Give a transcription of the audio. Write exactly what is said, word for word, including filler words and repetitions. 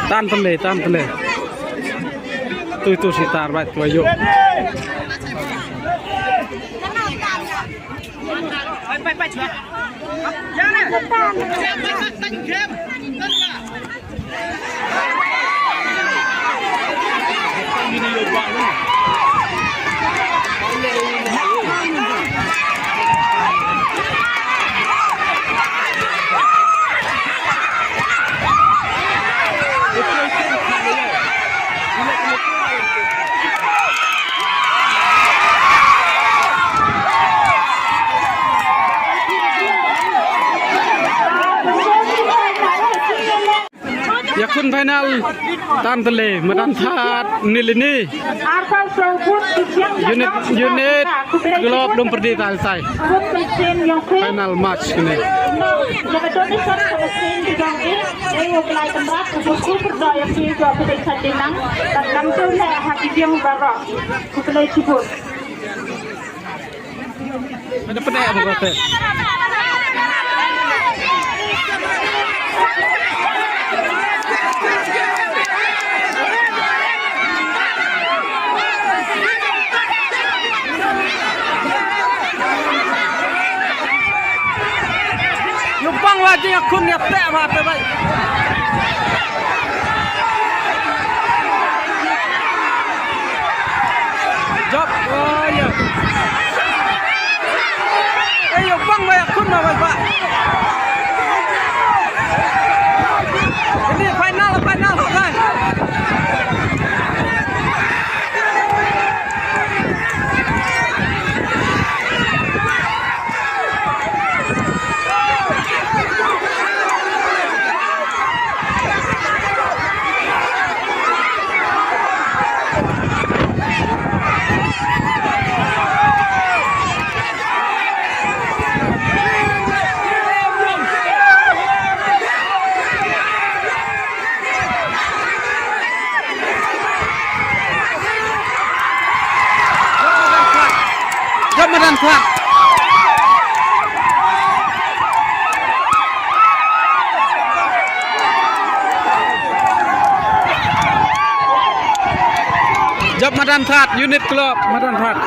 Tan pele, tan pele. Tu tu si tar bai tu ayo. Ïa khun final tan tele madan thad nilini. Unit, unit Club Dumpyrdi Talsai. Final match kini. Ada pede apa kata? Ïa bang wa jing akun ïa pede apa kata bai. Jop, oh, ïa. Eh, ïa bang bai akun ma bai ba. Ini final, final, final. Jop madan thad. Jop madan thad, unit club madan thad.